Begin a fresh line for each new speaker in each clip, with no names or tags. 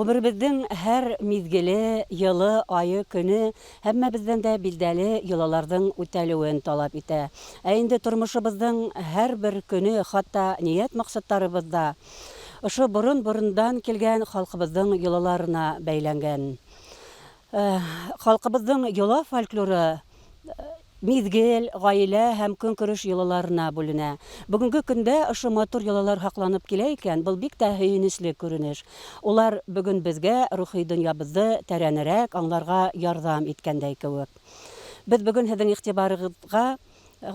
Ғүмеребеҙҙең һәр миҙгеле, йылы, айы, көнө һәммәбеҙҙән дә билдәле йолаларҙың үтәлеүен талап итә. Ә инде тормошобоҙҙоң һәр бер көнө, хатта ниәт-маҡсаттарыбыҙ ҙа ошо борон-борондан килгән халҡыбыҙҙың йолаларына бәйләнгән. Халҡыбыҙҙың йола фольклоры миҙгел, ғаилә һәм көнкүреш йолаларына бүленә. Бөгөнгө көндә ошо матур йолалар һаҡланып килә икән, был бик тә һөйөнөслө күренеш. Улар бөгөн беҙгә рухи донъябыҙҙы тәрәнерәк аңларға ярҙам иткәндәй кеүек. Беҙ бөгөн һеҙҙең иғтибарығыҙға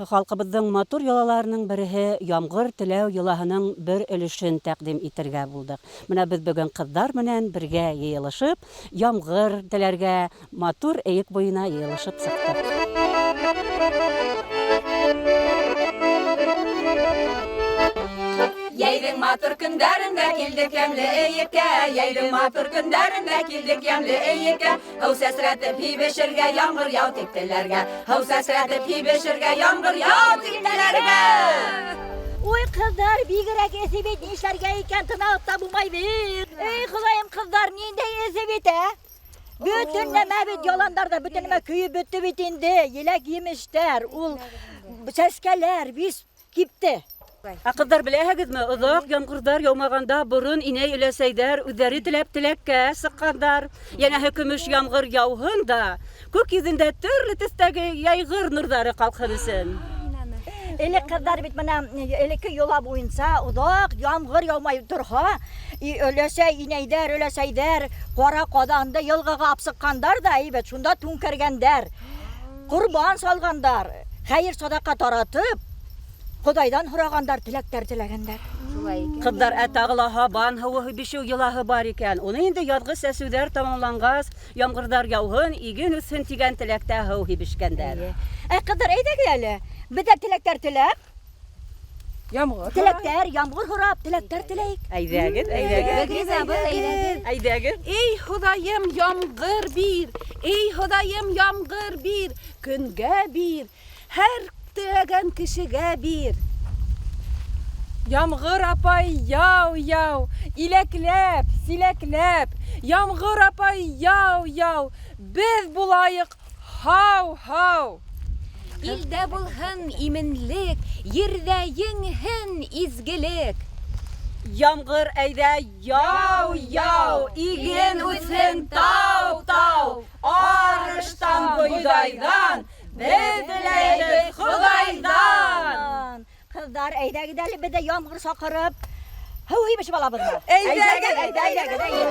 халҡыбыҙҙың матур йолаларының береһе ямғыр теләү йолаһының бер өлөшөн тәҡдим итергә булдыҡ. Менә беҙ бөгөн ҡыҙҙар менән бергә йыйылышып, ямғыр теләргә матур эйек буйына йыйылышып сыҡтыҡ.
Йәйҙең матур көндәрендә килдек йәмле эйеккә, йәйҙең матур көндәрендә килдек йәмле эйеккә, һыу сәсрәтеп һибешергә, ямғыр яу тип теләргә, һыу сәсрәтеп һибешергә, ямғыр яу тип теләргә.
Ой, ҡыҙҙар, бигерәк эҫе бит, нишләргә икән, тын алып та булмай бит. Эй, Хоҙайым, ҡыҙҙар, ниндәй эҫе бит, ә? Бөтөн нәмә бит, яландарҙа бөтөн нәмә көйөп бөттө бит инде. Еләк-емештәр, ул сәскәләр, бис кипте.
Ә ҡыҙҙар, беләһегеҙме, оҙаҡ ямғырҙар яумағанда борон инәй өләсәйҙәр үҙҙәре теләп теләккә сыҡҡандар. Йәнәһе көмөш ямғыр яуһын да, күк йөҙөндә төрлө төҫтәге яйғыр нурҙары ҡалҡһын өсөн.
Элек ҡыҙҙар бит бына элекке йола буйынса оҙаҡ ямғыр яумай торһа, өләсәй, инәйҙәр, өләсәйҙәр ҡара ҡаҙанды йылғаға алып сыҡҡандар ҙа, әйбәт, шунда түңкәргәндәр, ҡорбан салғандар, хәйер садаҡа таратып, Хоҙайҙан һорағандар, теләктәр теләгәндәр.
Шулай икән.
Ҡыҙҙар, ә тағы ла һабан һыуы һибешеү йолаһы бар икән. Уны инде яҙғы сәсеүҙәр тамамланғас, ямғырҙар яуһын, иген үҫһен тигән теләктә һыу һибешкәндәр.
Ә ҡыҙҙар, әйҙәгеҙ әле, беҙ ҙә теләктәр теләп,
Ямғыр.
Теләктәр, ямғыр һорап, теләктәр теләйек.
Әйҙәгеҙ, әйҙәгеҙ.
Беҙ ризабыҙ, әйҙәгеҙ.
Әйҙәгеҙ.
Эй, Хоҙайым, ямғыр бир. Эй, Хоҙайым, ямғыр бир. Көнгә бир. Һәр теләгән кешегә бир. Ямғыр апай, яу, яу, иләкләп, силәкләп. Ямғыр апай, яу, яу, беҙ булайыҡ һау, һау.
Илдә булһын именлек, ерҙә еңһен изгелек.
Ямғыр әйҙә, яу, яу, иген үҫһен тау, тау. Арыштан, бойҙайҙан беҙ теләйбеҙ Хоҙайҙан.
Ҡыҙҙар, әйҙәгеҙ әле, беҙ ҙә ямғыр саҡырып, һыу һибешеп алабыҙмы?
Әйҙәгеҙ,
әйҙә, әйҙәгеҙ, әйҙә.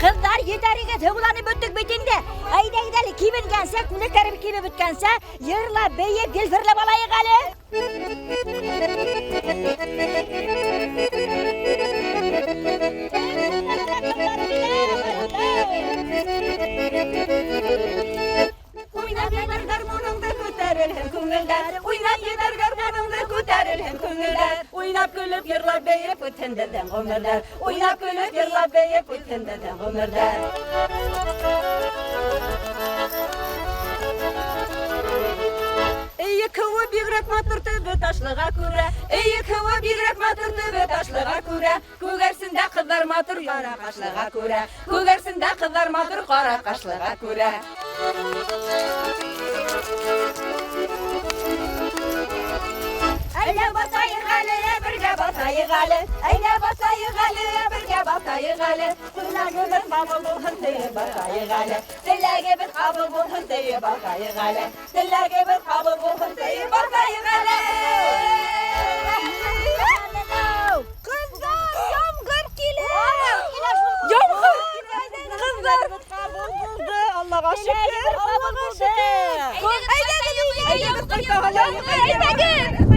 Ҡыҙҙар, етәрегеҙ, һыуланып бөттөк бит инде. Әйҙәгеҙ әле, кибенгәнсә, күлдәктәребеҙ кибеп бөткәнсә, йырлап, бейеп, елферләп алайыҡ әле.
Уйнап ебәр гармуныңды, күтәрелһен күңелдәр. Уйнап ебәр гармуныңды, күтәрелһен күңелдәр.
Уйнап көлөп, йырлап бейеп үтһен беҙҙең ғүмерҙәр. Уйнап көлөп, йырлап бейеп үтһен беҙҙең ғүмерҙәр. Эйек һыуы бигерәк матур төбө ташлыға күрә. Эйек һыуы бигерәк матур төбө ташлыға күрә. Күгәрсендә ҡыҙҙар матур ҡара ҡашлыға күрә. Күгәрсендә ҡыҙҙар матур ҡара ҡашлыға күрә.
Әйҙә батайыҡ әле, бергә батайыҡ әле. Әйҙә батайыҡ әле, бергә батайыҡ әле. Күңелебеҙ мамыл булһын,
тейеп баҡайыҡ әле. Теләгебеҙ ҡабул булһын тейеп баҡайыҡ әле. Теләгебеҙ ҡабул булһын тейеп баҡайыҡ әле.
Ҡыҙҙар, ямғыр килә! Ямғыр килә! Ҡыҙҙар!
Ҡабул булды, Аллаға шөкөр, Аллаға шөкөр.
Әйҙәгеҙ, әйҙәгеҙ, әйҙәгеҙ!